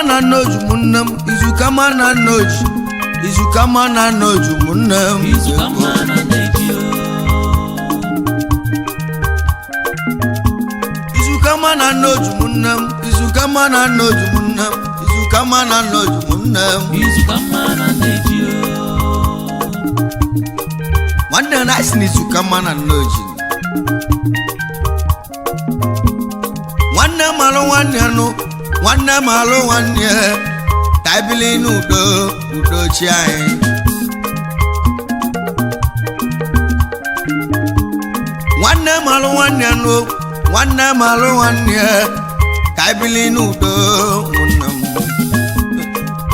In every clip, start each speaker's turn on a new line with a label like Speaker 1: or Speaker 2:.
Speaker 1: Izuka na nnoji ụmụnne m, izuka ma na nnoji, izuka ma na nnoji ụmụnne m.
Speaker 2: Izuka mma na nneji o.
Speaker 1: Izuka ma na nnoji ụmụnne m, izuka ma na nnoji ụmụnne m, izuka ma na nnoji ụmụnne m.
Speaker 2: Izuka mma na nneji o.
Speaker 1: Nwanne na asị na izuka ma na nnoji. Nwanne m alụ nwanne nụ, nwanne m alụ nwanne, ka anyị bili n'udo, udo chi anyị. Nwanne m alụ nwanne nụ, nwanne m alụ nwanne, ka anyị bili n'udo, ụmụnne m.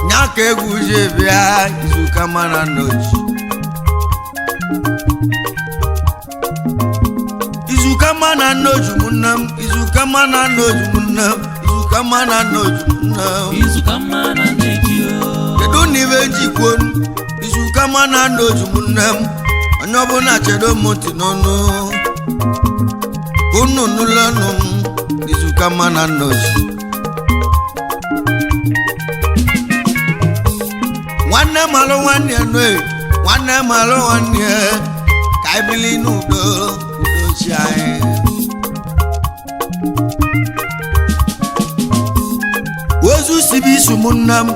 Speaker 1: Nya ka egwu ji bịa izuka mara n'oji. Izuka ma na nnoji ụmụnne m, izuka ma na nnoji ụmụnne m, izuka ma na nnoji ụmụnne m.
Speaker 2: Izuka mma na nneji o.
Speaker 1: Kedu na ibe njikwa onu? Izuka ma na nnoji ụmụnne m, onye ọbụla chedo m ntị n'ọnụ. Unu nụlụ ọnụ m, izuka ma na nnoji. Nwanne m alụ nwanne ya nụ e, nwanne m alụ nwanne ya, ka anyị bili n'udo, udo chi anyị. Ozu sibe isi ụmụnne m,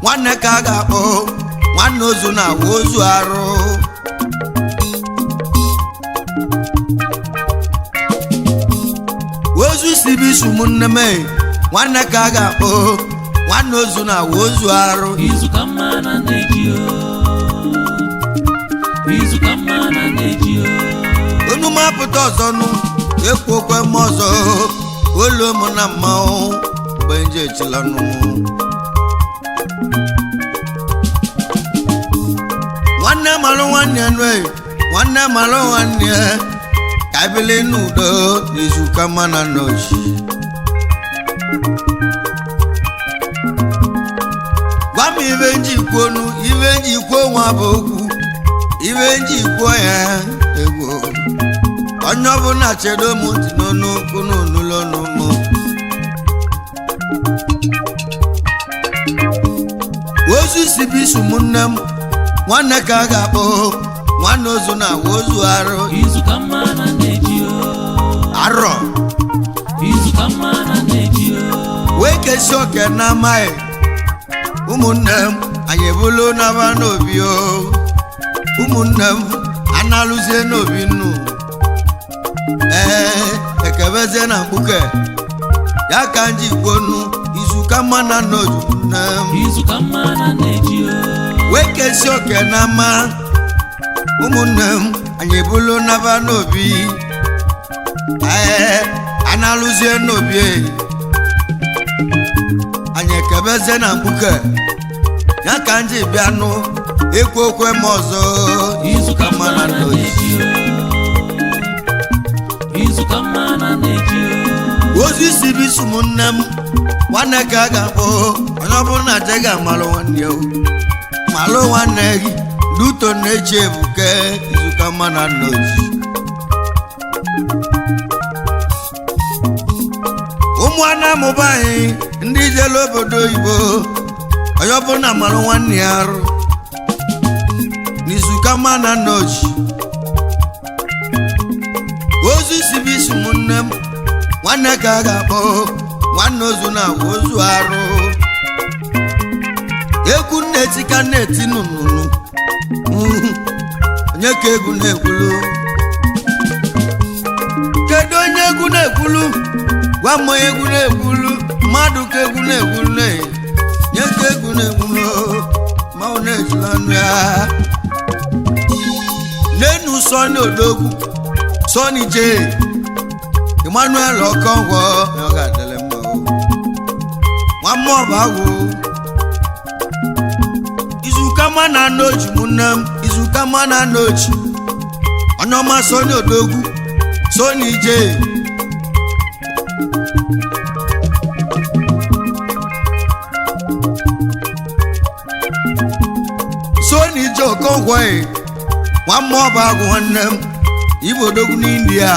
Speaker 1: nwanne ka a ga-akpọ, nwanne ozu na-awụ ozu arụ. Ozu sibe isi ụmụnne m e, nwanne ka a ga-akpọ, nwanne ozu na-awụ ozu arụ.
Speaker 2: Izuka mma na nneji o. Izuka mma na nneji o.
Speaker 1: Onu m apụta ọzọ nụ, ekwu okwe m ọzọ, olu m na mmanwụ, mgbe nje echila nụ m. Nwanne malụ nwanne nụ e, nwanne malụ nwanne, ka anyị bili n'udo n'izuka mma na nnochi. Gwa m ibe njikwa onu, ibe njikwa nwa bụ okwu, ibe njikwa ya egwu. Onye ọbụla chedo m ntị n'ọnụ kunu n'ụlọ m. Ozu si bụ isi ụmụnne m, nwanne ka a ga-akpọ, nwanne ozu na-awụ ozu arụ.
Speaker 2: Izuka mma na nneji o.
Speaker 1: Arọ.
Speaker 2: Izuka mma na nneji o.
Speaker 1: Wee kesi oke na amaghị ụmụnne m, anyị ebulu n'aba n'obi o. Ụmụnne m analụzie n'obi nnu, ee ekebezie na mkpuke ya ka nji kwonu izuka mma na nnoji ụmụnne m.
Speaker 2: Izuka mma na nneji o.
Speaker 1: Wee kesi oke na ama ụmụnne m, anyị ebulu n'aba n'obi, ee analụzie n'obi e. Anyị ekebezie na mkpuke ya ka nji bịanụ ekwu okwe m ọzọ.
Speaker 2: Izuka mma na
Speaker 1: nnoji.
Speaker 2: nneji o. Izuka mma na nneji o.
Speaker 1: Ozi siri isi ụmụnne m, nwanne ka a ga-akpọ, onye ọbụla je ga-amalụ nwanne o, malụ nwanne gị luto na-echi ebuke izuka mma na nnoji. Ụmụnne mụba anyị ndị jelu obodo oyibo, onye ọbụla malụ nwanne ya arụ n'izuka mma na nnoji. Ozu sibe isi ụmụnne m, nwanne ka a ga-akpọ, nwanne ozu na-awụ ozu arụ. Egwu nna-eti ka nna-eti nụnụnụ, onye ka egwu na-ekwulu? Kedu onye egwu na-ekwulu? Gwa m onye egwu na-ekwulu, mmadụ ka egwu na-ekwulu na nye ka egwu na-ekwulu, ma ọ na-ejula ọnụ ya. N'enu Sọnị Odogwu, Sọnị J Emmanuel Ọkọnkwọ, ọ ga-adịrị mma o. Nwa mmụọ bụ agwụ. Izuka ma na nnochi ụmụnne m, izuka ma na nnochi, onye ọma Sọnị Odogwu, Sọnị J. Sọnị J Ọkọnkwọ e, nwa mmụọ bụ agwụ nwanne m, Igbo odogwu n'India,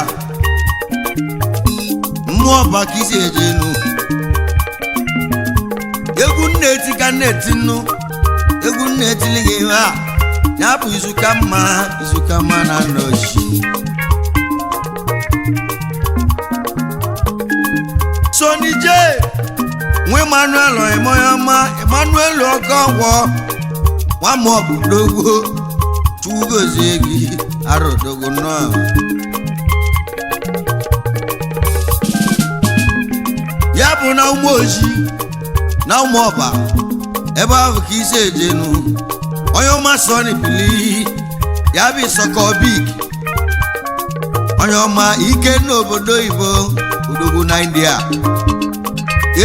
Speaker 1: mmụọ bụ ka isi eje enu. nna-eti ka nna-eti nnu egwu nna-etili gị ihe a ya bụ izuka mma izuka mma na nnochi Sony J nwa Emmanuel Emoyoma Emmanuel Okonkwo nwamọbụdogo Chukwu gozie gị arụdogo nnọọ ya bụ na ụmụ oji na ụmụ ọba ebe ahụ ka isi ejenu onye ọma Sony bili ya bụ Isoko Big onye ọma ike n'obodo oyibo odogwu na India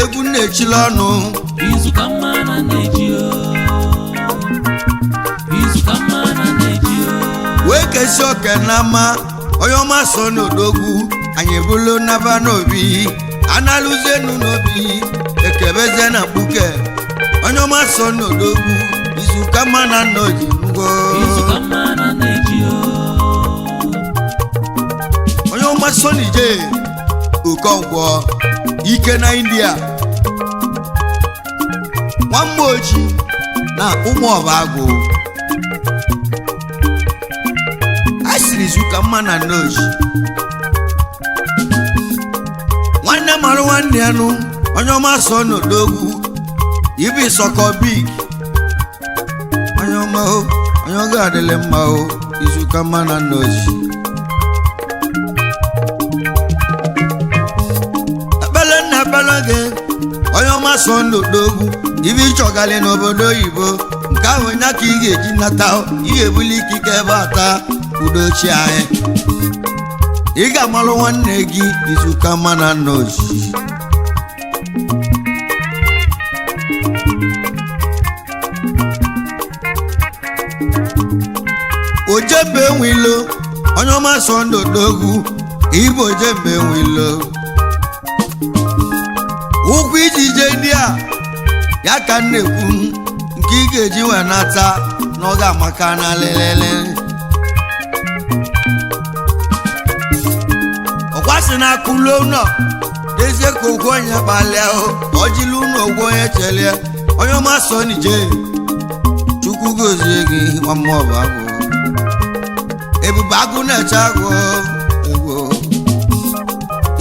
Speaker 1: egwu na-echila ọnụ
Speaker 2: Izu ka mma na na-eji o. Izu ka mma na na-eji o.
Speaker 1: Wee kesi oke na mma onye ọma Sony odogwu anyị ebulu naba n'obi analụzienu n'obi ekebeze na mkpuke onye ọma Sony odogwu izu ka mma na nna oji ngwo
Speaker 2: Izu ka mma na na-eji o.
Speaker 1: Onye ọma Sony J Okonkwo ike na India nwamgbe oji na ụmụ ọba agụ a siri izu ka mma na nna oji nwanne mara nwanne ya nụ onye ọma Sony odogwu ibi Isoko Big onye ọma o onye ọ ga-adịlị mma o izu ka mma na nna oji ekpele nna ekpele gị onye ọma Sony odogwu ibe ịchọgalị n'obodo oyibo nke ahụ nya ka ị ga-eji nata ị ga-ebuli ikike ebe ata udochi anyị ị ga-amalụ nwanne gị izuka mma na nna oji ojembe enwilo onye ọma Sony odogwu ibe ojembe enwilo ụkwụ iji jee ndị a ya ka m na-ekwu nke ị ga-eji wee nata na ọ ga-amaka na lelele ọkwa sị na akụluo ụlọ dezie ka okwu onye kpalịa ọjịlu ụlọ ogwu onye chelie onye ọma Sony J Chukwu gozie gị nwammaọbụ agụ ebube agụ na-eche agụ egwu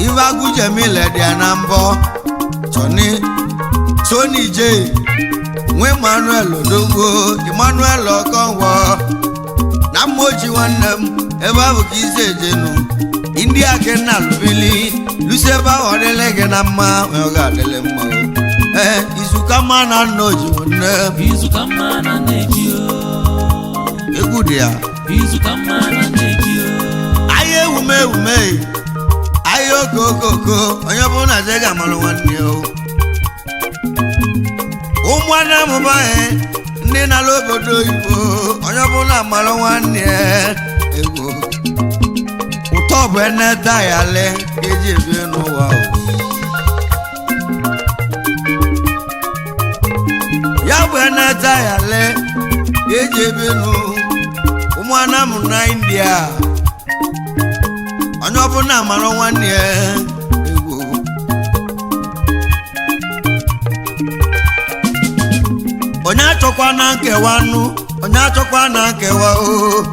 Speaker 1: ife agụ jemile dị ya na mbọ Sony Sony J nwa Emmanuel Odogwu Emmanuel Okonkwo na mmoji nwanne m ebe ahụ ka isi ejenu ndị a lubili lusi ebe ahụ ọ dịlị gị na mma onye ọ ga-adịlị mma o. Ee izuka mma na nna oji nwanne m
Speaker 2: Izu ka mma na na-eji o.
Speaker 1: Egwu dị ya
Speaker 2: Izu ka mma na na-eji o.
Speaker 1: Ahịa ewume ewume ahịa okokoko onye ọbụla na-aje ga-amalụ nwanne ya o. Ụmụnne amụba anyị ndị na-alụ obodo oyibo onye ọbụla amalụ nwanne ya egwu ụtọ bụ eneta ya le eji ebi n'ụwa o. Ya bụ eneta ya le eji ebi n'ụwa ụmụnne m na India onye ọbụla mara nwanne ya egwu onye achọkwa na nkewa nụ onye achọkwa na nkewa o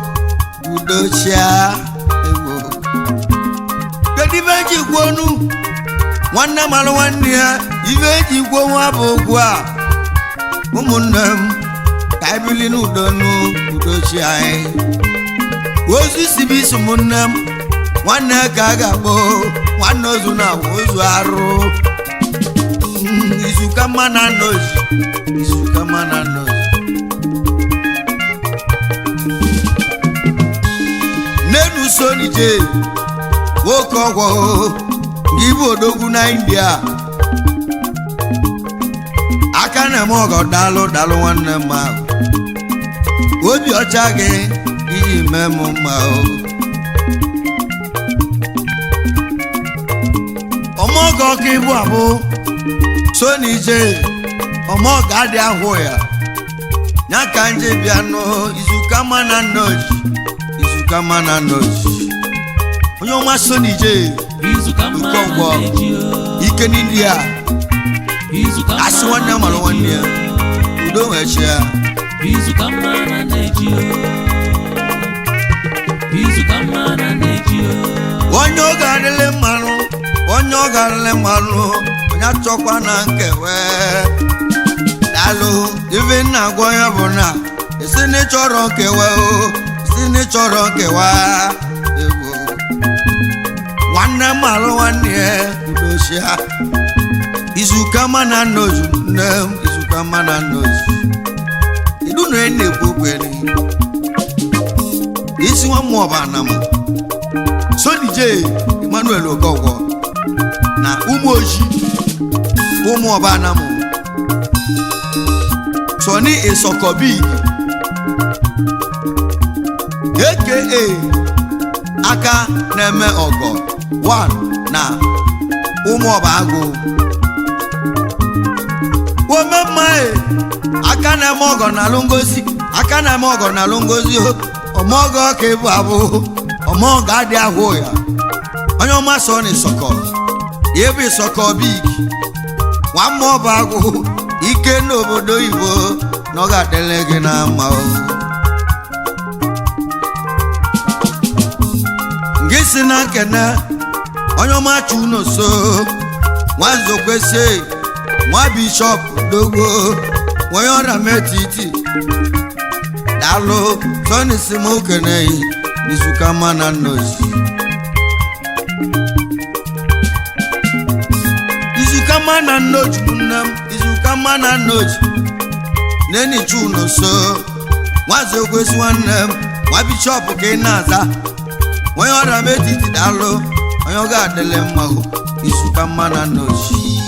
Speaker 1: udochia egwu kedu ibe eji kwuo nu nwanne mara nwanne ya ibe eji kwuo nwa bụ okwu a ụmụnne m ka anyị bili n'udo nụ udochi anyị ozu si bụ isi ụmụnne m nwanne ka a ga-akpọ nwanne ozu na-awụ ozu arụ. Izuka mma na nnozi izuka mma na nnozi n'enu Sony J nwoke ọgwọ gị bụ odogwu na India aka na-eme ọgọ dalụ dalụ nwanne m ahụ obi ọcha gị iji mee m mma o ọmọgọ ọka ibu abụ Sony J ọmọgọ adị ahụ ya ya ka nje bịa nụ izuka mma na nnoji izuka mma na nnoji onye ọma Sony J
Speaker 2: Izu ka mma na
Speaker 1: Okonkwo.
Speaker 2: na-eji o.
Speaker 1: Ike n'India
Speaker 2: Izu ka mma
Speaker 1: asị nwanne
Speaker 2: na
Speaker 1: mara nwanne
Speaker 2: na-eji
Speaker 1: ya
Speaker 2: o.
Speaker 1: Udo nwechia.
Speaker 2: Izu ka mma na na-eji o. Izu ka mma na na-eji o.
Speaker 1: Onye ọ ga-adịlị mmanụ, onye ọ ga-adịlị mmanụ, onye achọkwa na nkewe. Daalụ. Ife nna agwa ya bụ na esi na ịchọrọ nkewa o, esi na ịchọrọ nkewa egwu. Nwanne m alụ nwanne ya, udochia. Izuka mana nnozu nne m, izuka mana nnozu. Idu na ị na-ekwu okwere isi nwa mmụọ bụ anama. Sony J Emmanuel Okongwo na ụmụ oji ụmụ ọba anamụ, Sony Isokobi aka aka na-eme ọgọ 1 na ụmụ ọba agụ omemma aka na-eme ọgọ na alụ ngozi, aka na-eme ọgọ na alụ ngozi. Ọmọgọ ka ịbụ abụ ọmọgọ adị ahụ ya. Onye ọma Sony Isoko ya bụ Isoko big nwa mmụọ bụ agụ ike n'obodo oyibo na ọ ga-adịrị gị na mma o. Ngị si na nkene onye ọma chu n'oso nwa nzokwesị nwa bishọp dogbo onye ọrịa metiti. Daalụ. Sony si m okeneyi n'izuka mana nnozi izuka mana nnoji nne m, izuka mana nnoji nenichu n'oso nwazi okwesị nwanne m nwa bishọp ka ị na-aza onye ọrịa metiti. Daalụ, onye ọ ga-adịlị mma o. Izuka mana nnoji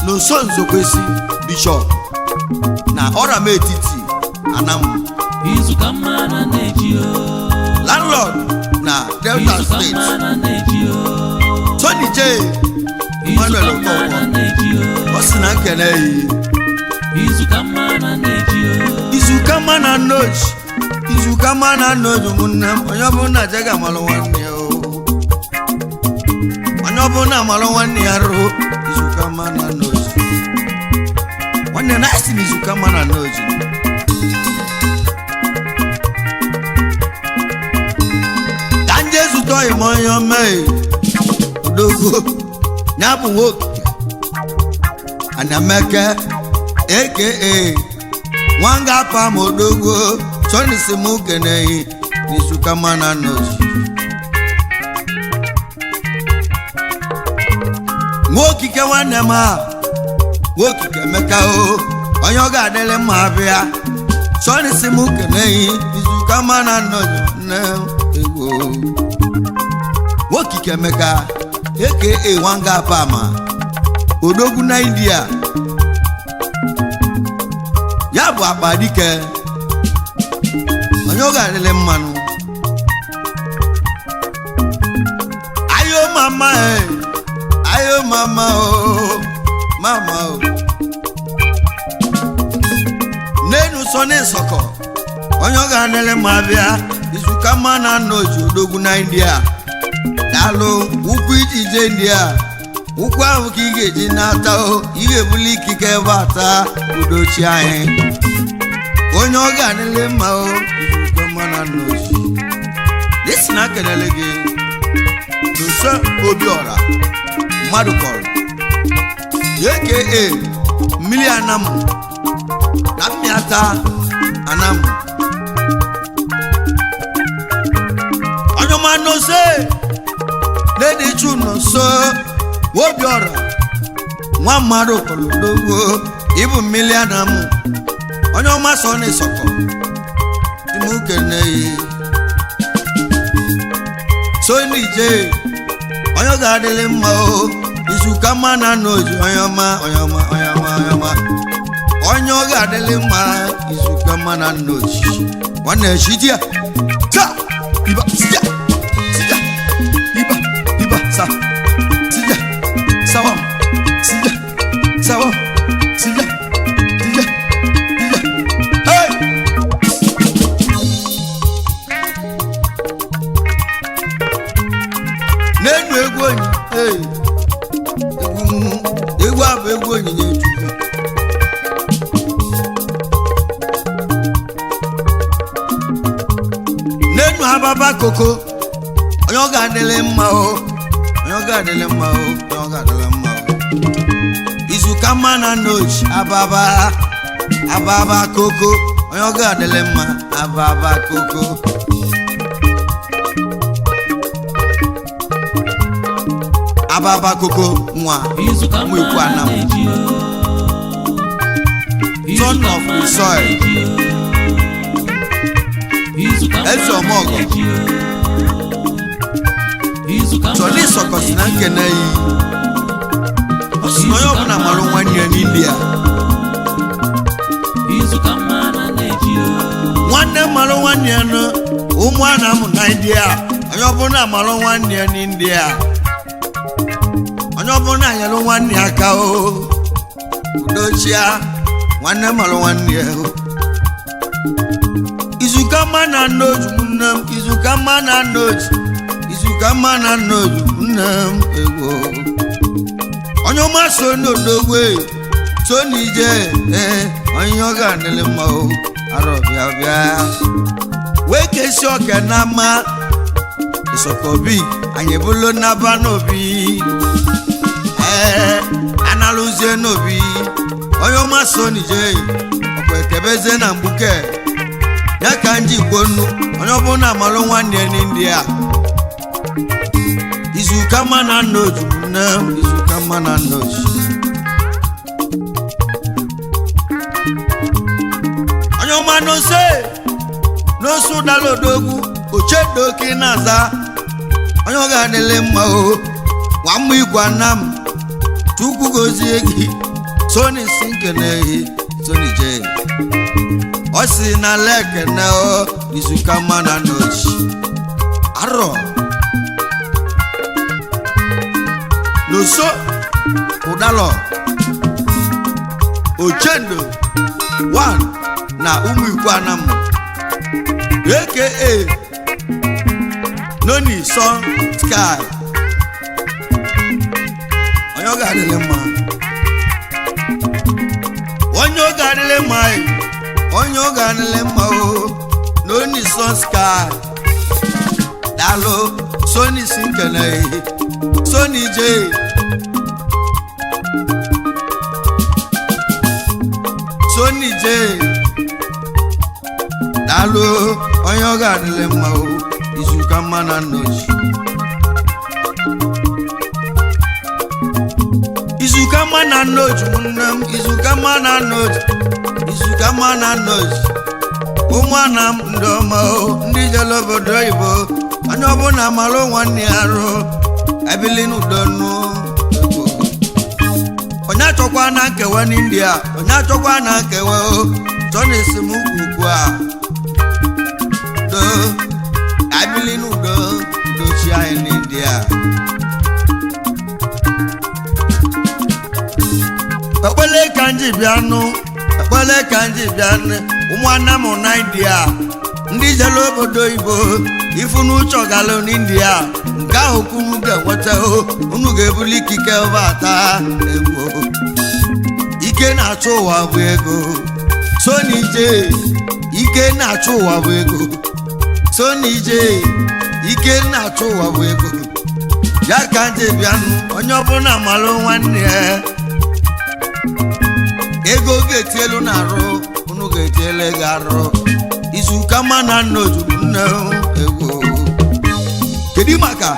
Speaker 1: n'oso nzokwesị bishọp na ọrịa metiti anam.
Speaker 2: Izu ka mma na na-eji o.
Speaker 1: Landlord na Delta
Speaker 2: Izu ka
Speaker 1: State.
Speaker 2: mma na na-eji o.
Speaker 1: Tony J
Speaker 2: Izu
Speaker 1: Emmanuel
Speaker 2: ka mma
Speaker 1: Okonkwo
Speaker 2: na na-eji o.
Speaker 1: ọ sị na nkene yi.
Speaker 2: Izu ka mma na na-eji o.
Speaker 1: Izuka mma na nnoji, izuka mma na nnoji ụmụnne m. Onye ọbụla jega malụ nwanne ya o, onye ọbụla malụ nwanne ya ruo. Izuka mma na nnoji nwanne na asị na izuka mma na nnoji ka nje zụta ọyị m onye ọma e odogwu ya bụ nwoke Anameke aka nwanga pam odogwu. Sọni si mụ keneyi n'izuka mana nọzi nwa okike nwanne m a nwa okike emeka o, onye ọ ga-adịrị mma abịa. Sọni si mụ keneyi n'izuka mana nọzi nne egwu nwa okike emeka aka nwanga pama odogwu na India ya bụ akpa dike, onye ọ ga-adịrị mmanụ. Ayo mama e, ayo mama o, mama o. N'enu sọ ní nsọkọ onye ọ ga-adịrị mma bịa. Izuka mma na nna oji odogwu na India. Daalụ. Ụkwụ iji je India, ụkwụ ahụ ka ị ga-eji nata o, ị ga-ebuli ikike ebe ata udochi anyị. Onye ọ ga-adịrị mma o. Izuka mma na nna oji n'isi na kelele gị nso Obiọra mmadụ kọrọ aka mmiri anamụ na mmịata anamụ. Onye ọma nọse na-edichu nọso Obiọra nwa mmadụ kọrọ odogwo ịbụ mmiri anamụ. Onye ọma sọ na ịsọkọ timukeneyi Sony J onye ọ ga-adịrị mma o. Izuka mma na nna oji onye ọma, onye ọma, onye ọma, onye ọma, onye ọ ga-adịrị mma. Izuka mma na nna oji nwanne echi ya ta iba sija sija iba iba sa sija sawam sija sawam sija sija sija hey! N'enu egwu onyi ee, egwu m, egwu a bụ egwu onyinye Chukwu. Ababa koko, onye ọ ga-adịlị mma o, onye ọ ga-adịlị mma o, onye ọ ga-adịlị mma o. Izuka mma na nnochi ababa, ababa koko, onye ọ ga-adịlị mma, ababa koko. Ababa koko nwa
Speaker 2: Izu ka
Speaker 1: ụmụ ikwu
Speaker 2: mma na
Speaker 1: anam.
Speaker 2: na-eji o. Izu
Speaker 1: Son
Speaker 2: ka
Speaker 1: of
Speaker 2: mma
Speaker 1: the
Speaker 2: na
Speaker 1: soil.
Speaker 2: na-eji o. Izu ka mma
Speaker 1: Eze
Speaker 2: na
Speaker 1: Ọmọgọ.
Speaker 2: na-eji o. Izu ka mma
Speaker 1: Sọlị
Speaker 2: na
Speaker 1: sọkọsị na
Speaker 2: na-eji o.
Speaker 1: nkene yi. Ọ sị na onye ọbụla malụ nwanne ya n'India.
Speaker 2: Izu ka mma na na-eji o.
Speaker 1: Nwanne malụ nwanne ya nụ ụmụ anam na India. Onye ọbụla malụ nwanne ya n'India. Onye ọbụla nyelụ nwanne ya aka o. Udochia nwanne malụ nwanne ya o. Izuka mma na nnoju nne m, izuka mma na nnoju, izuka mma na nnoju nne m egwo. Onye ọma so n'odogwe, so n'ije, ee, onye ọ ga-adịlị mma o, arọ bịa bịa. Wee kesi ọka na mma, ịsọkọbi, anyị bụlụ naba n'obi. Ee, analụzie n'obi, onye ọma so n'ije, ọkwa ekebezie na mgbuke. Ya ka nji kwuo nnu, onye ọbụla malụ nwanne ya n'India. Izuka mma na nnoju nne m, izuka mma na nnoju. Onye ọma n'ose n'ose ụdala odogwu ochedoke na-aza, onye ọ ga-adịlị mma o, nwa mma igwe nna m, Chukwu gozie gị. Soni si nkene gị, Soni jee. Ọ sị na lekene o, izuka mma na nnoji arọ n'oso ụdalọ ochendo 1 na ụmụ ikwu anam, aka Noni Sun Sky. Onye ọ ga-adịlị mma, onye ọ ga-adịlị mma e, onye ọ ga-adịlị mma o, Noni Sun Sky. Daalụ Soni si nkene, Soni jee. Soni jee. Daalụ, onye ọ ga-adịlị mma o, izuka mma na nnoji. Izuka mma na nnoji nne m, izuka mma na nnoji, izuka mma na nnoji. Ụmụana m ndị ọma o, ndị jere obodo oyibo, onye ọbụla malụ nwanne ya arụ, ebili n'udo nụ. Onye achọkwa na nkewa n'India, onye achọkwa na nkewa o, chọ na esemokwu ugbu a. Do ebili n'udo, udochi anyị n'India. Ekpele ka nji bịa nụ, ekpele ka nji bịa nụ, ụmụnna m na India, ndị jere obodo oyibo, ifu n'uche galụ n'India, nke ahụ kwunu ga-enweta o, unu ga-ebuli ikike ata egwu. Ike na-achụ ụwa bụ ego, Soni jee. Ike na-achụ ụwa bụ ego, Soni jee. Ike na-achụ ụwa bụ ego. Ya ka nji bịanụ, onye ọbụla malụ nwanne ya. Ego ga-eti elu na-arụ, unu ga-eti elu ego arụ. Izuka mma na nnoju nne egwu. Kedu maka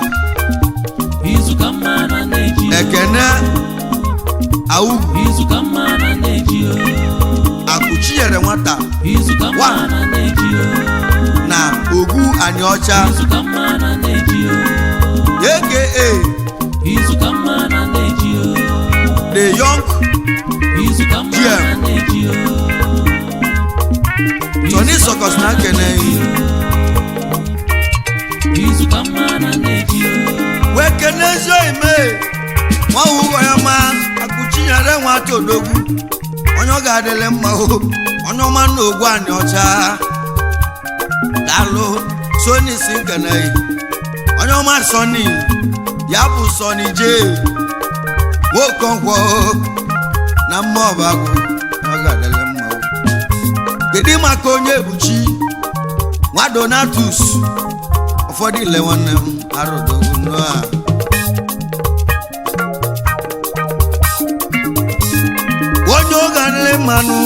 Speaker 2: Izu ka mma na na-eji o.
Speaker 1: Ekene Awugu?
Speaker 2: Izu ka mma na na-eji o.
Speaker 1: Akụchinyere nwata
Speaker 2: Izu ka mma
Speaker 1: One.
Speaker 2: na na-eji o.
Speaker 1: Na Ogwu Anịọcha,
Speaker 2: Izu ka mma na na-eji o.
Speaker 1: aka
Speaker 2: Izu ka mma na na-eji o.
Speaker 1: The Young
Speaker 2: Izu ka mma
Speaker 1: GM.
Speaker 2: na na-eji o.
Speaker 1: Tony Sokos na nkene.
Speaker 2: Izu ka mma na na-eji o.
Speaker 1: Wee kene ezi oime nwa uwe ya ma Akụchinyere nwata odogwu, onye ọ ga-adịlị mma o, onye ọma na Ogwu Anịọcha. Daalụ Soni si nkene, onye ọma Soni ya bụ Soni jee nwokonkwọ na mma ọbagwụ, ọ ga-adịlị mma o. Kedu maka onye ebuchi nwa Donatus? ụfọdụ ile nwanne m arụdogwu nnọọ. Onye oge adịrị mmanụ,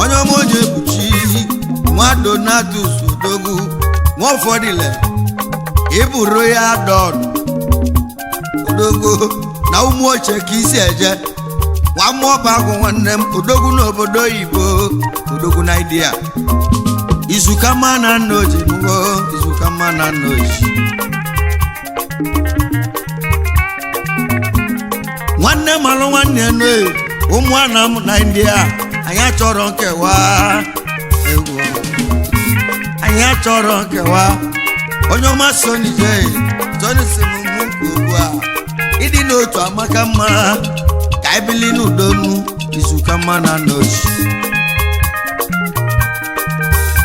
Speaker 1: onye ọma onye ebuchi nwa Donatus Odogwu nwa ụfọdụ ile ịbụ Royal Don Odogwu na ụmụ ochie ka isi eje nwa mmụọ bụ agwụ nwanne m Odogwu n'obodo oyibo Odogwu na India. Izuka na nna oji nugo izuka na nna oji nwanne malụ nwanne nne ụmụnna m na India anyị achọrọ nkewa egwu anyị achọrọ nkewa. Onye ọma Sony J Sony si m mụ nke ugbu a ịdị n'otu amaka mma ka anyị bili n'udo nụ izuka mma na nna oji.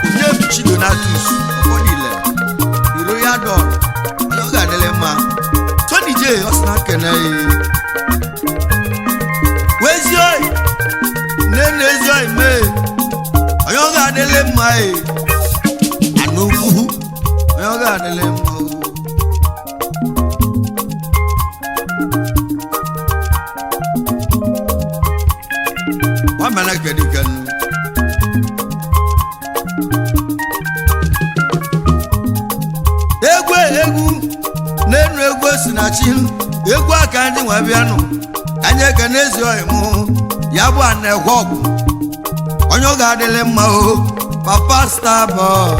Speaker 1: Onyebuchi Donatus Ọfọdịle the Royal Don onye ọ ga-adịrị mma. Sony J ọ sị na nkene ya wezi oyi nne na ezi oyi mee onye ọ ga-adịrị mma e ana ukwu onye ọ ga-adịrị mma o. Wa mana kedu kanu egwu egwu n'enu egwu si na chi egwu aka ndị nwa bịanụ anyị ekene ezi oyi mụ ya bụ ana-ekwe ọgwụ onye ọ ga-adịrị mma o Papa Starboy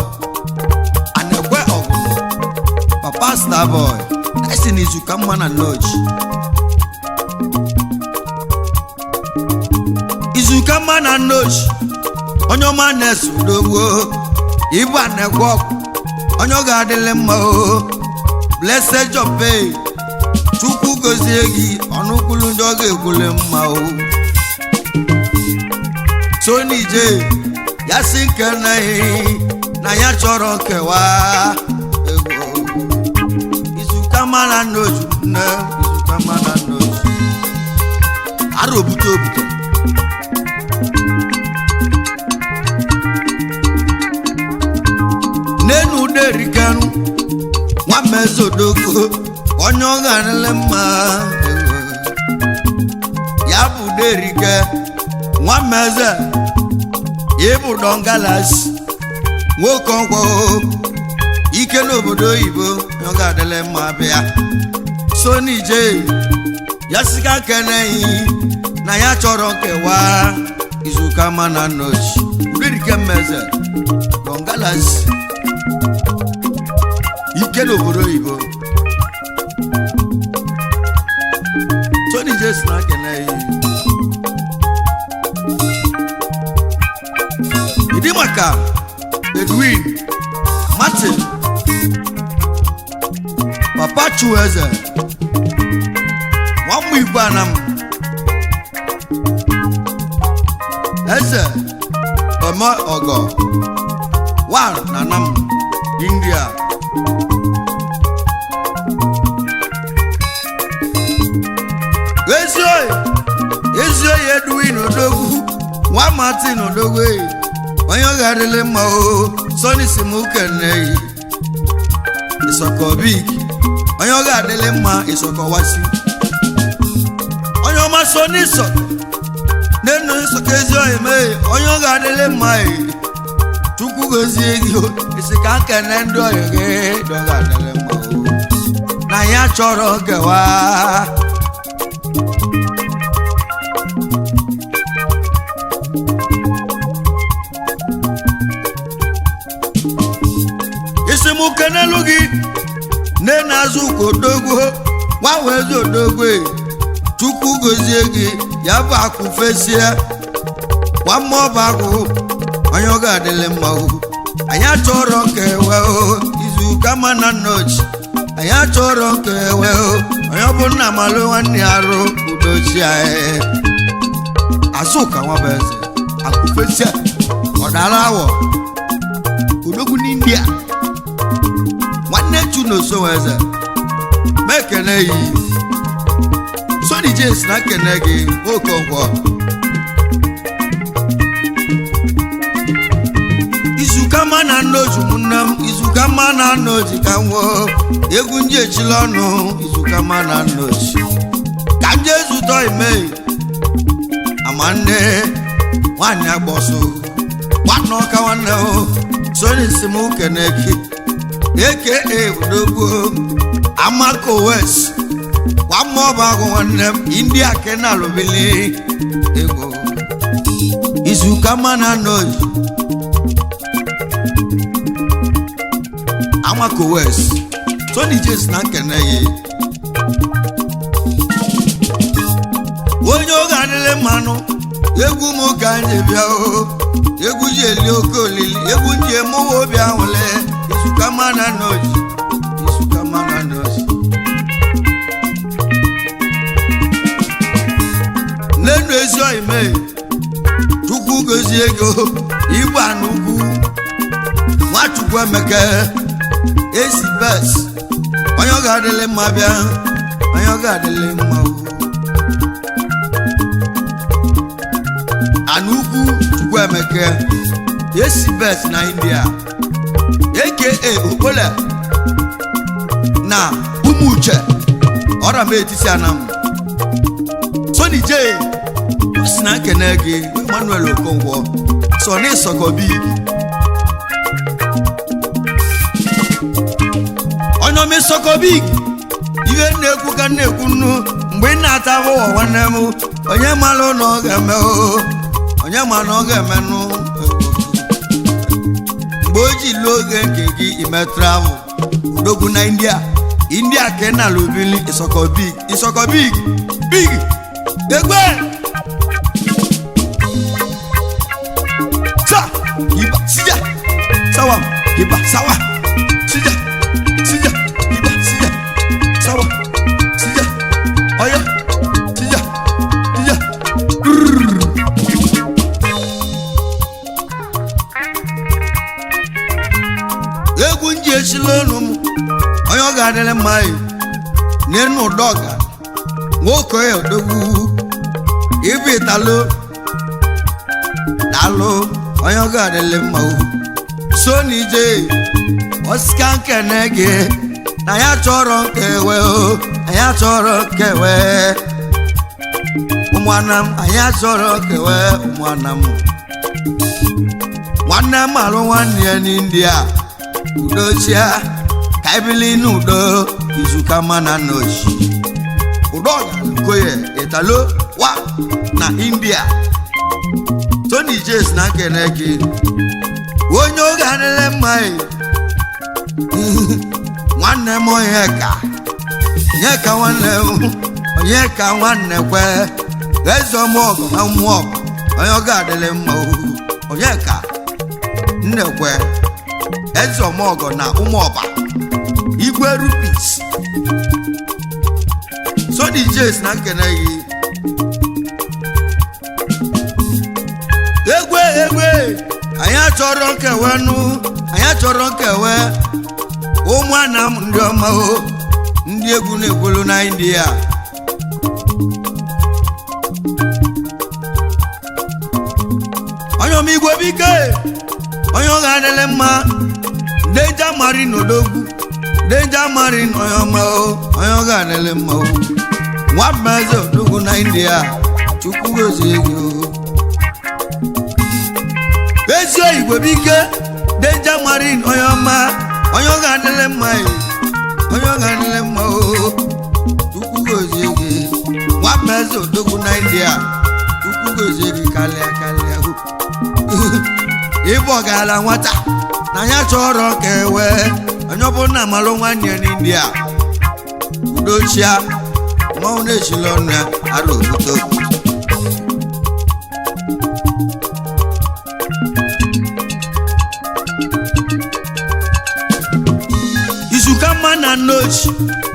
Speaker 1: ana-ekwe ọgwụ Papa Starboy esi n'izu ka mma na nnoji izu ka mma na nnoji onye ọma na-eso odogwo ịbụ ana-ekwe ọgwụ onye ọ ga-adịrị mma o Blessed John Pay Chukwu gozie gị ọnụ kwulu ndị ọ ga-ekwuli mma o Sony J ya si nke na ya chọrọ nkewa egwu izuka mara n'otu nne izuka mara n'otu ara obute obute n'enu uderikanu nwa mezodoko onye ọ ga-adịrị mma ya bụ uderike nwa meze ịbụ Don Galaxy nwoke ọgwọ ike n'obodo oyibo onye ọ ga-adịrị mma bịa Sony J ya sika keneghị na ya chọrọ nkewa izuka mana nnochi uderike mmeze Don Galaxy ike n'obodo oyibo Sony J si na keneghị ịdị maka Edwin Martin Papa Chueze nwamma Igbo Anam Eze Ome Ogo one na Anam India. Ezioyi Ezioyi Edwin Odogwu nwa Martin Odogwu onye ọ ga-adịrị mma o Sony si m keneyi Isoko Big onye ọ ga-adịrị mma Isoko wasi onye ọma Sony Isoko nenu Isoko Ezioyi mee onye ọ ga-adịrị mma e Chukwu gozie gị isi ka nkene ndị ọyị gị dị ọ ga-adịrị mma o na ya chọrọ nkewa. Isi m kenelu gị nne na-azụ ka odogwu nwanwe ezi odogwu Chukwu gozie gị ya bụ akụ fesie gwa mmụọ bụ akụ onye ọ ga-adịrị mma o anyị achọrọ nkewe o izu kama na nnochi anyị achọrọ nkewe o onye ọ bụ nna malụ nwanne ya arụ udochi anyị Azụka nwa bụ eze akụ fesie ọ dara awọ odogwu n'India nwanne Chunoso eze mekene yi Sony James na kene gị nwoke ngwọ izuka ma na nnozu nne m izuka. Izuka mma na nna oji ka nwụọ egwu nje echila ọnụ. Izuka mma na nna oji ka nje zụtọ ime amanne nwaanyị agbọsọ nwanne ọka nwanne o soni si m keneki aka odogwu Amako West nwa ọba agụ nwanne m India kenalụbili ego. Izuka mma na nna oji Amako West Tony James na nkene ya onye oge adịlị mmanụ egwu m ka m ji bịa o egwu ji eli oke olili egwu ji emuwe obi ahụle. Izuka mma na nna oji, izuka mma na nna oji n'enu ezi oime Chukwu gozie ego igwe anugwu Nwachukwu Emeka esi bes onye ọ ga-adịlị mma bịa onye ọ ga-adịlị mma o Anukwu Chukwu Emeka esi bes na India aka Okpole na Umuche ọra m etiti anam Tony J si na nkene gị Emmanuel Okonkwo Sọni Sọkọbi onye ọma Sọkọbi iwe na-ekwu ka na-ekwu nnu mgbe ị na-ata ahụhụ nwanne m onye mara na ọ ga-eme o onye ma na ọ ga-emenụ mgbe o ji lụọ oge nke gị ime travel odogwu na India India ka ị na-alụ bili Ịsọkọbi Ịsọkọbi big egbe sa iba sija sawa iba sawa sija sija iba sija sawa sija ọya sija sija. Egwu nji esila ọnụ m onye ọ ga-adịrị mma yi n'enu ụdọga nwoke ya odogwu ibi talụ dalụ onye ọ ga-adịrị mma o Sony J osika nkene gị na ya chọrọ nkewe o na ya chọrọ nkewe ụmụnna m anyị achọrọ nkewe ụmụnna m nwanne m alụ nwanne ya n'India udochia ka ebili n'udo izuka mma na nna ochi Udoga Okoye Italo wa na India Tony James na nkene gị onye oge adịrị mma e. Nwanne m onye ka onye ka nwanne m onye ka nwanne kwe eze ọmụọgụ na mmụọ onye ọ ga-adịrị mma o onye ka nnekwe eze ọmụọgụ na ụmụọba igwe rupis Sony James na nkene gị egwe egwe anyị achọrọ nkewe nụ anyị achọrọ nkewe ụmụnna m ndị ọma o ndị egwu na-ekwelu na India onye ọma igwe bike onye ọ ga-adịrị mma Danger Marine odogwu Danger Marine onye ọma o onye ọ ga-adịrị mma o nwa mmeze odogwu na India Chukwu gozie gị o ezi igwe bike Danger Marine onye ọma onye ọ ga-adịrị mma e onye ọ ga-adịrị mma o Chukwu gozie gị nwa mmeze odogwu na India Chukwu gozie gị karịa karịa o ịbụ ọgala nwata na ya chọrọ ka ewe onye ọbụla malụ nwanne ya n'India udochia mmanwụ na-echila ọnụ ya ara obodo Izuka mma na nnochi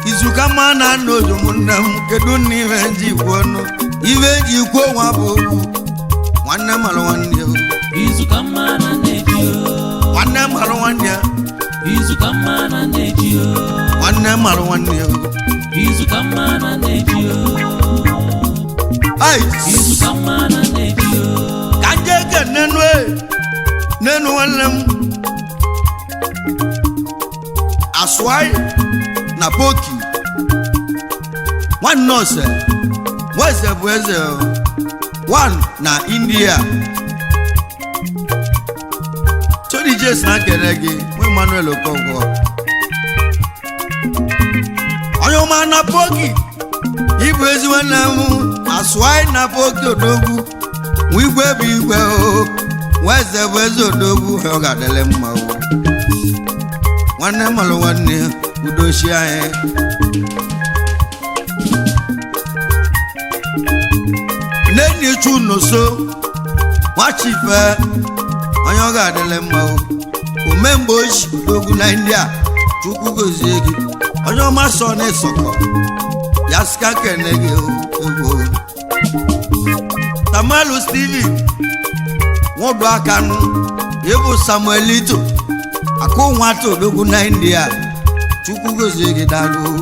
Speaker 1: Izuka mma na nnochi ụmụnne m kedu na ihe nji kwuo ọnụ ihe nji kwuo nwa bụ okwu nwanne malụ nwanne ya
Speaker 2: Izuka mma na nneji o
Speaker 1: nwanne malụ nwanne ya
Speaker 2: Izuka mma na nneji o
Speaker 1: nwanne malụ nwanne ya
Speaker 2: Izuka mma na nneji o
Speaker 1: ai
Speaker 2: Izuka mma na nneji o
Speaker 1: ka nje ke nenu e nenu nwanne m Aswai na Boki nwanne ose nweze bụ eze one na India. Tony James na kere gị nwa Emmanuel Okonkwo onye ọma na Boki ịbụ ezi nwanne m. Aswai na Boki odogwu, nwa igwe bụ igwe o, nweze bụ eze odogwu. Ọ ga-adịlị mma o. Nwanne malụ nwanne, udochi anyị. Nne chu nso nwachife onye ọ ga-adịlị mma o. Omemgbe ochi odogwu na India, Chukwu gozie gị. Onye ọma sọ na ịsọkọ ya sika kene gị o, egwu Samuel Steven nwụdụ akanụ ịbụ Samuelito akụ nwata odogwu na India, Chukwu gozie gị, daalụ.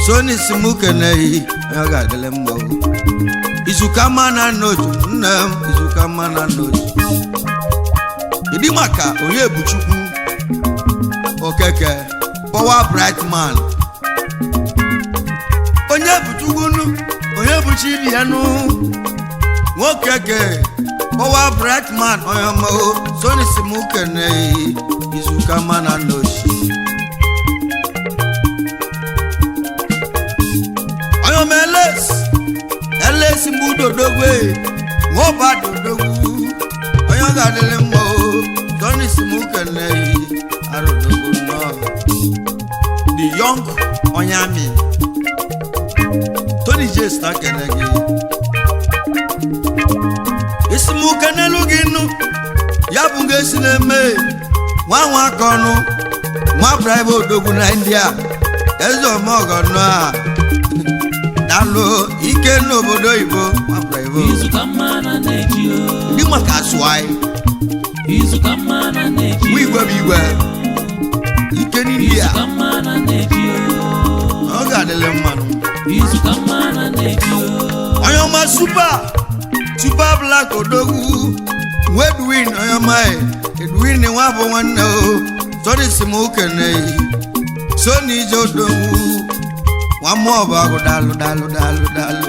Speaker 1: Soni simukeneyi, onye ọ ga-adịlị mma o. Izuka mana n'otu nne m, izuka mana n'otu. Kedu maka onye bụ Chukwu Okeke Power Bright Man? Onye bụ Chukwu nu, onye bụ Chibianu Nwokeke Power Bright Man, onye ọma o. Soni simukeneyi, izuka mana n'otu onye ọma. Elesi elesi mgbe udodogwe nwọba dodogwu, onye ọ ga-adịlị mma o. Tony simukeneyi arụdogwu nnọọ, the young onyami Tony J na kene gị. Isimuke n'elu gị nụ ya bụ nga esi na-eme nwa nwa aka ọnụ nwa bribe odogwu na India, eze ọmọgọnụ a dalụ ike n'obodo oyibo, nwa bribe.
Speaker 2: Izu ka mma na na-eji o.
Speaker 1: Ndị maka asụ anyị.
Speaker 2: Izu ka mma na na-eji.
Speaker 1: Nwa igwe bụ igwe ike n'India.
Speaker 2: Izu ka mma na na-eji o.
Speaker 1: Ọ ga-adịlị mmanụ.
Speaker 2: Izu ka mma na na-eji o.
Speaker 1: Onye ọma super super black odogwu nwa Edwin, onye ọma Edwin nwa bụ nwanne o. Sọrị si m okene so na ije odogwu nwa mmụọ bụ agụ. Dalụ dalụ dalụ dalụ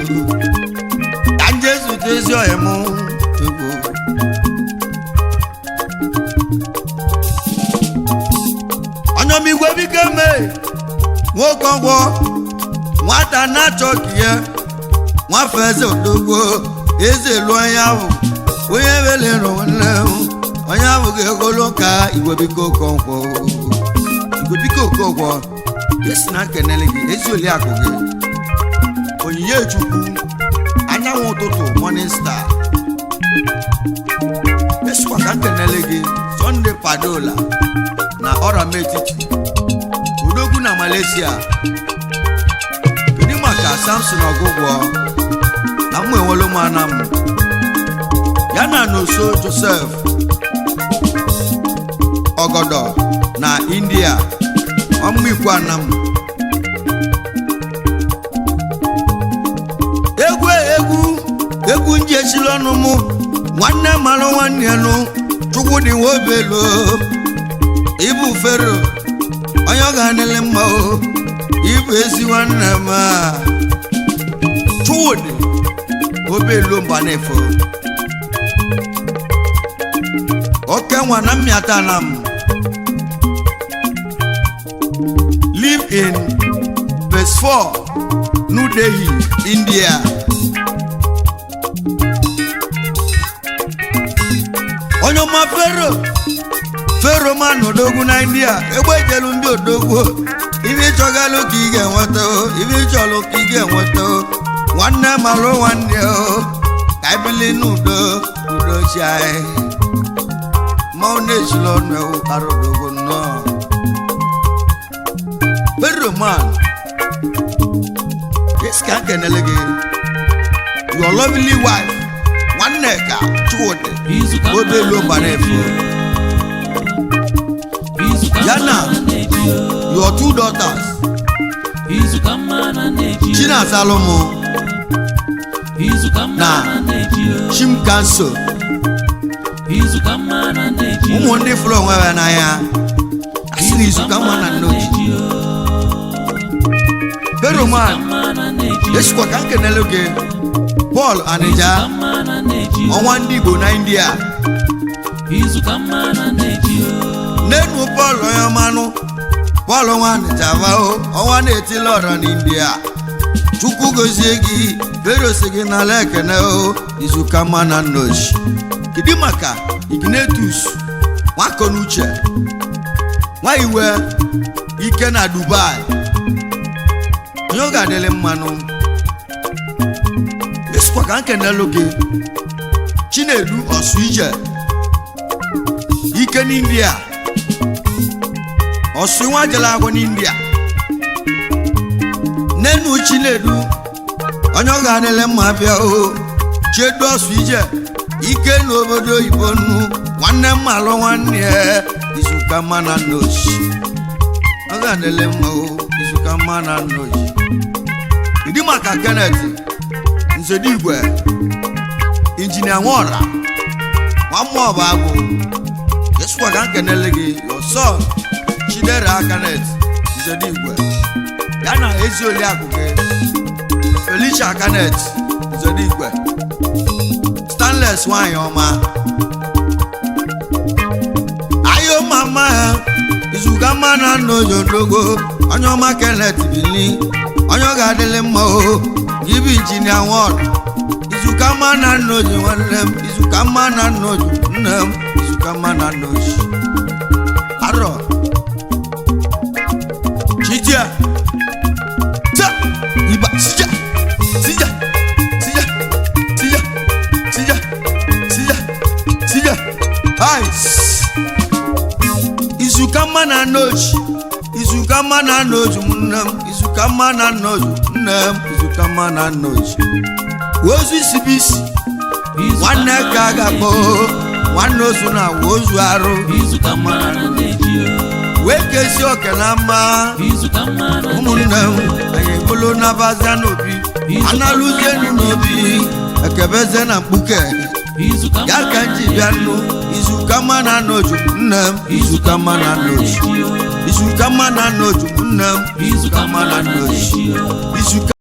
Speaker 1: ka nje zute ezi ọhịa m egwu. Onye ọma igwe biko mee nwoke ọgwọ nwata na-achọ ka ihe nwafe eze odogwo eze elu onye ahụ onye welere nwanne m onye ahụ ga-egolo ka igwe biko Okonkwo, igwe biko Okonkwo esi na nkenele gị ezi oliakụ gị onyinye Chukwu anyanwụ ụtụtụ, morning star. Esikwa ka nkenele gị Sunday Padola na ọram etiti odogwu na Malaysia. Kedu maka Samson Ọgụgwọ na mụ enwere ụmụana m ya na Noso Joseph Ọgọdọ na India, ọmụ ikwu anam. Egwu egwu egwu nji esili ọnụ mụ nwanne malụ nwanne nụ Chukwu dị nwa obelu ịbụ Fero, onye ọ ga-adịlị mma o, ịbụ ezi nwanne m a. Chukwudị obelu Mbanefo oke nwa na mmịata na m live in Phase 4, New Delhi, India. Onye ọma Fero Fero man odogwu na India, egbe jelu ndị odogwu. Ibe ịchọgalụ ka ị ga-enweta o, ibe ịchọlụ ka ị ga-enweta o. Nwanne malụ nwanne o, ka anyị bili n'udo, udo chi anyị mmanwụ na-echila ọnụ ewu arụdogo nnọọ. Fero man, yes, ka kenele gị your lovely wife nwanne ka Chukwudi
Speaker 2: Izu ka mma
Speaker 1: obelu
Speaker 2: na
Speaker 1: Mbanefo
Speaker 2: na-eji o. Izu ka mma
Speaker 1: Yana.
Speaker 2: na na-eji o.
Speaker 1: your two daughters
Speaker 2: Izu ka mma na na-eji o.
Speaker 1: Chinazalumu
Speaker 2: Izu ka mma
Speaker 1: na
Speaker 2: na na-eji o.
Speaker 1: Chimkanso.
Speaker 2: Izu ka mma na na-eji o.
Speaker 1: Ụmụ ndị fụrụ onwe ha n'anya. Esi na izuka mma na nnoji Peroman. Esikwa ka nkenelu gị Paul Anija, ọnwa ndị Igbo na India. N'enu Paul onye ọmanụ, Paul nwa Anija vao, ọnwa na-etili ọra na India. Chukwu gozie gị. Fero si gị n'ala ekene o, izuka mma na nnoji. Kedu maka Ignetus Nwakonuche, nwa iwe ike na Dubai, onye ọ ga-adịlị mmanụ? Esikwa ka nkenelu gị Chinedu Ọsụ Ije ike n'India, Ọsụ nwa jere agwọ n'India. Nenu Chinedu, onye ọ ga-adịlị mma, bịa o. Chiedu Ọsụ Ije ike n'obodo oyibo nnu, nwanne m alụ nwanne ya. Izuka mma na nnochi, ọ ga-adịlị mma o, izuka mma na nnochi. Ịdị maka Kenneth Nzedigwe, injinia Nwora, nwa mmụọ bụ agụ. Esikwa ka nkenele gị your son Chidera Kenneth Nzedigwe, ya na ezi oliakụ gị Felicia Kenneth Nzedigwe Stanles, nwanyị ọma. Ayo mama ha, izuga mma na nna ojodogo, onye ọma Kenneth Bili, onye ọ ga-adịlị mma o. Gị bụ injinia Nwod, izuka mma na nna oji, nwanne m, izuka mma na nna oji, nne m, izuka mma na nna oji. Arọ chidia ta iba sija sija sija sija sija sija sija ice. Izuka mma na nna oji, izuka mma na nna oji, nne m, izuka mma na nna oji, nne m, izuka mma na nna oji. Ozu isi bụ isi nwanne ka a ga-akpọ nwanne, ozu na awa ozu arụ. Wee kesi oke na mma. Ụmụnne m, anyị ebulu nabazia n'obi, analụzienu n'obi, ekebeze na mkpuke ya ka m ji bịa nnu. Izuka mma na nna oju, nne m, izuka mma na nna oju, izuka mma na nna oju, nne m, izuka mma na nna oju, izuka.